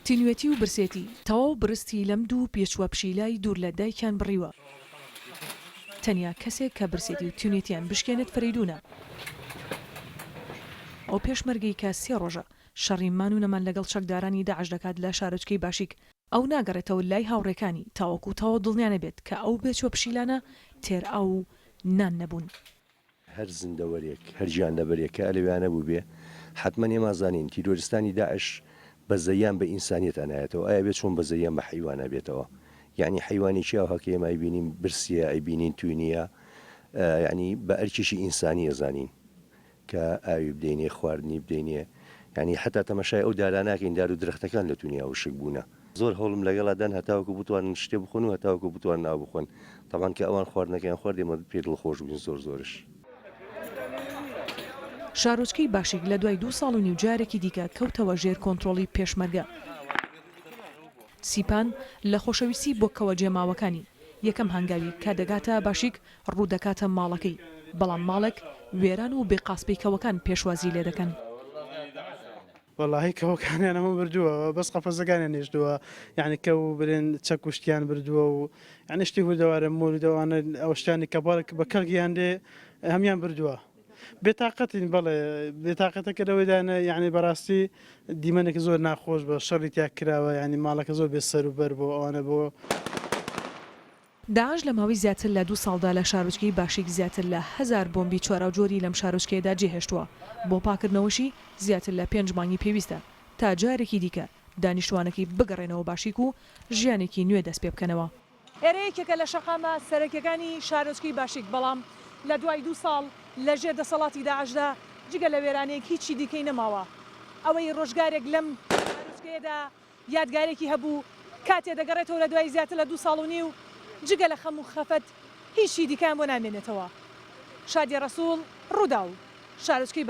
تینوێتی و برسێتی تەواو برستی لەم دوو بێچووە پشیلای دوور لە دایکیان بڕیوە. تەنیا کەسێک کە برسێتی و تینوێتیان بشکێنێت فەرەیدوونە. ئەو پێشمەرگەی کە سێ ڕۆژە شەڕی مان و نەمان لەگەڵ چەکدارانی داعش دەکات لە شارۆچکەی باشیک، ئەو ناگەڕێتەوە لای هاوڕێکانی تاوەکو تەواو دڵنیا نەبێت کە ئەو بێچووە پشیلانە تێر ئاو و نان نەبوون. هەر زیندەوەرێک، هەر گیانلەبەرێک کە ئەلەوێا نەبووبێ، حەتمەن ئێمە ئەزانین تیرۆریستانی داعش بەزەییان بە ئینسانیەتا نایەتەوە، ئایا بێ چۆن بەزەییان بە حەیوانا بێتەوە؟ یەعنی حەیوانێکی ئاوها کە ئێمە ئەیبینین برسیە، ئەیبینین توینیە، یەعنی بە ئەرکێکی ئینسانی ئەزانین کە ئاوی بدەینێ، خواردنی بدەینێ، یەعنی حەتا تەمەشای ئەو دارانە ناکەین، دار و درەختەکان لە تونیا وشک بوونە. زۆر هەوڵم لەگەڵا دان هەتاوەکو بتوانن شتێ بخۆن و هەتاوەکو بتوانن ئاو بخۆن تەبعەن کە ئەوان خواردنەکەیان خوارد ئێمە پێ دڵخۆش بووین زۆر زۆرش. شارۆچکەی باشیک لە دوای دوو ساڵ و نیو جارێکی دیکە کەوتەوە ژێر کۆنترۆڵی پێشمەرگە. سیپان لە خۆشەویستی بۆ کەوە جێماوەکانی، یەکەم هەنگاوی کە دەگاتە باشیک ڕوو دەکاتە ماڵەکەی، بەڵام ماڵێک وێران و بێ قاسپەی کەوەکان پێشوازی لێدەکەن. وەڵاهی کەوەکانیان هەموو بردووە بەس قەفەزەکانیان هێشتووە یعنی کەو برێن چەک و شتیان بردووە و یعنی شتی وردەوارە مۆری دەوانە ئەو شتانی کە بەڵک بە کەڵکیان دێ هەمیان بردووە بێتاقەتین بەڵێ بێتاقەتەکە لەوەدانە یعنی بەڕاستی دیمەنێکی زۆر ناخۆش بە شەڕی تیا کراوە یعنی ماڵەکە زۆر بێ سەر و بەر بۆ ئەوانە بۆ داعش لە ماوەی زیاتر لە دوو ساڵدا لە شارۆچکەی باشیک زیاتر لە هەزار بۆمبی چواراوجۆری لەم شارۆچکەیەدا جێهێشتووە، بۆ پاکردنەوەشی زیاتر لە پێنج مانگی پێویستە تا جارێکی دیکە دانیشتووانەکەی بگەڕێنەوە باشیک و ژیانێکی نوێ دەستپێبکەنەوە. ئێرە یەکێکە لە شەقامە سەرەکیەکانی شارۆچکەی باشیک، بەڵام لە دوای دوو ساڵ لە ژێر دەسەڵاتی داعشدا جگە لە وێرانەیەک هیچی دیکەی نەماوە. ئەوەی ڕۆژگارێک لەم شارۆچکەیەدا یادگارێکی هەبوو، کاتێ دەگەڕێتەوە لە دوای زیاتر لە دوو ساڵ و نیو، جگە لە خەم و خەفەت هیچی دیکەیان بۆ نامێنێتەوە. شادیە ڕەسوڵ، ڕووداو، شارۆچکەی.